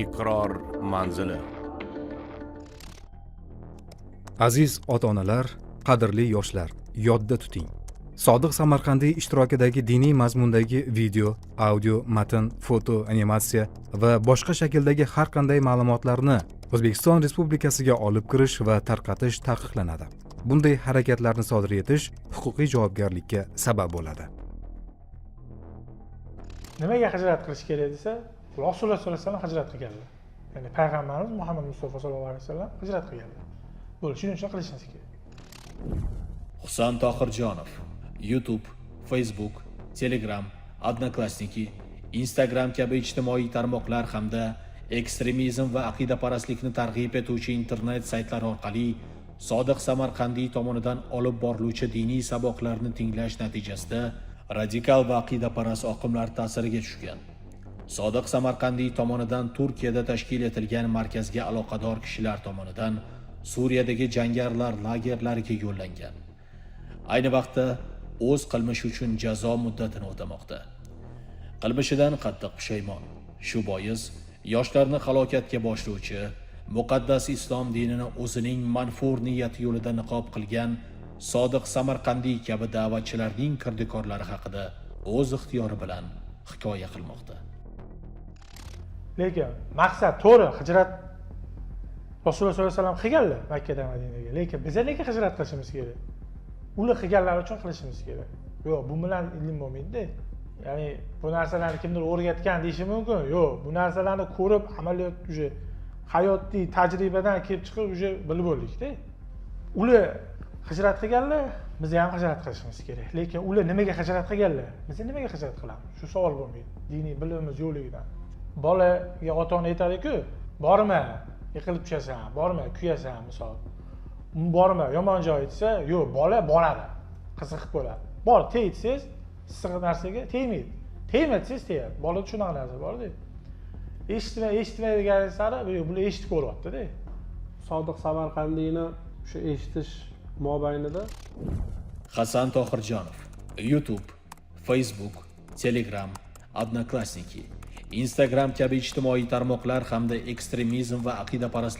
Iqror manzili. Aziz ota onalar, qadrli yoshlar, yodda tuting: Sodiq Samarqandiy ishtirokidagi diniy mazmundagi video, audio, matn, foto, animatsiya va boshqa shakldagi har qanday ma'lumotlarni O'zbekiston Respublikasiga olib kirish va tarqatish taqiqlanadi. Bunday harakatlarni sodir etish huquqiy javobgarlikka sabab bo'ladi. Nimaga hijrat qilish kerak desa, Rasululloh sollallohu alayhi vasallam hijrat qilganlar, ya'ni payg'ambarimiz Muhammad Mustafa sollallohu alayhi vasallam hijrat qilganlar. Bo'ldi, shuning uchun qilishimiz kerak. Husan Tohirjonov YouTube, Facebook, Telegram, Odnoklassniki, Instagram kabi ijtimoiy tarmoqlar hamda ekstremizm va aqidaparastlikni targ'ib etuvchi internet saytlari orqali Sodiq Samarqandiy tomonidan olib boriluvchi diniy saboqlarni tinglash natijasida radikal va aqidaparast oqimlar ta'siriga tushgan. Sodiq Samarqandiy tomonidan Turkiyada tashkil etilgan markazga aloqador kishilar tomonidan Suriyadagi jangarilar lagerlariga yo'llangan. Ayni vaqtda o'z qilmishi uchun jazo muddatini o'tamoqda. Qilmishidan qattiq pushaymon. Shu bois yoshlarni halokatga boshlovchi, muqaddas islom dinini o'zining manfur niyati yo'lida niqob qilgan Sodiq Samarqandiy kabi da'vatchilarning kirdikorlari haqida o'z ixtiyori bilan hikoya qilmoqda. Lekin maqsad to'g'ri, hijrat Rasululloh sollallohu alayhi vasallam qilganlar Makkadan Madinaga, lekin biza nega hijrat qilishimiz kerak? Ular qilganlari uchun qilishimiz kerak. Yo'q, bu bilan ilm bo'lmaydida. Ya'ni bu narsalarni kimdir o'rgatgan deyishi mumkin. Yo'q, bu narsalarni ko'rib, amaliyot, уже hayotiy tajribadan kelib chiqib, уже bilib bo'ldikda. Ular hijrat qilganlar, biz ham hijrat qilishimiz kerak. Lekin ular nimaga hijrat qilganlar, biz nimaga hijrat qilamiz, shu savol bo'lmaydi diniy bilimimiz yo'qligidan. Bolaga ota ona aytadiku: "Borma, yiqilib tushasan, borma, kuyasan", misol, "Borma, yomon joy" desa, yo'q, bola boradi, qiziqib bo'ladi. "Bor, teg" desangiz, issiq narsaga tegmaydi, "Tegma" desangiz, tegadi. Bolada shunaqa narsa borda, eshitma, eshitmaydigan sari bular eshitib ko'ryaptida. Sodiq Samarqandiyni o'sha eshitish mobaynida Hasan Tohirjonov YouTube, Facebook, Telegram, Odnoklassniki, Instagram kabi ijtimoiy tarmoqlar hamda ekstremizm va aqidaparastlik